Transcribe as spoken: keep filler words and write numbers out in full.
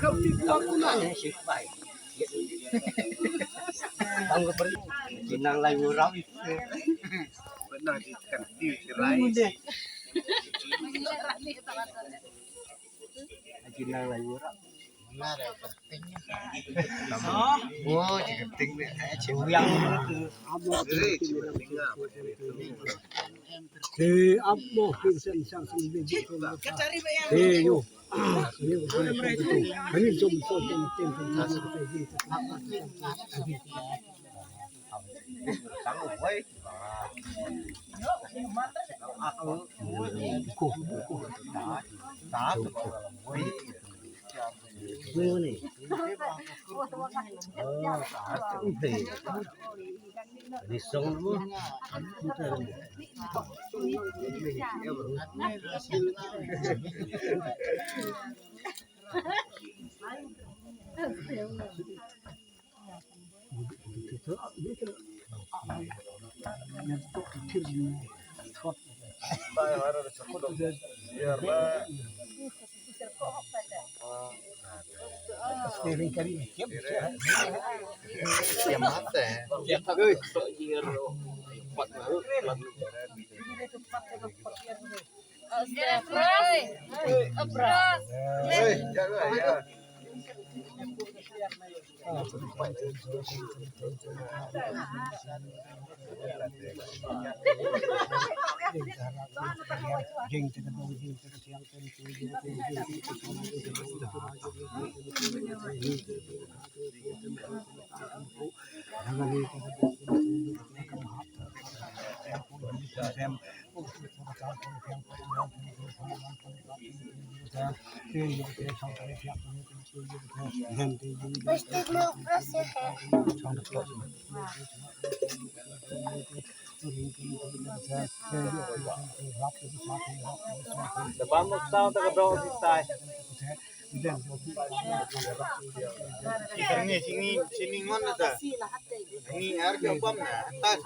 Kau TikTok ku na. Tang ko pergi. Jinang lai murau itu. Benar di kan tiu cerai. Jinang lai murau. Oh, jiga ting ni. Jiga ting. Te ap mo kin sen sang sen bin. Te yo. Kani jom so jom tem tem. Sini, sini, sini ngon na ta. Ni ar ke pam na. Tas.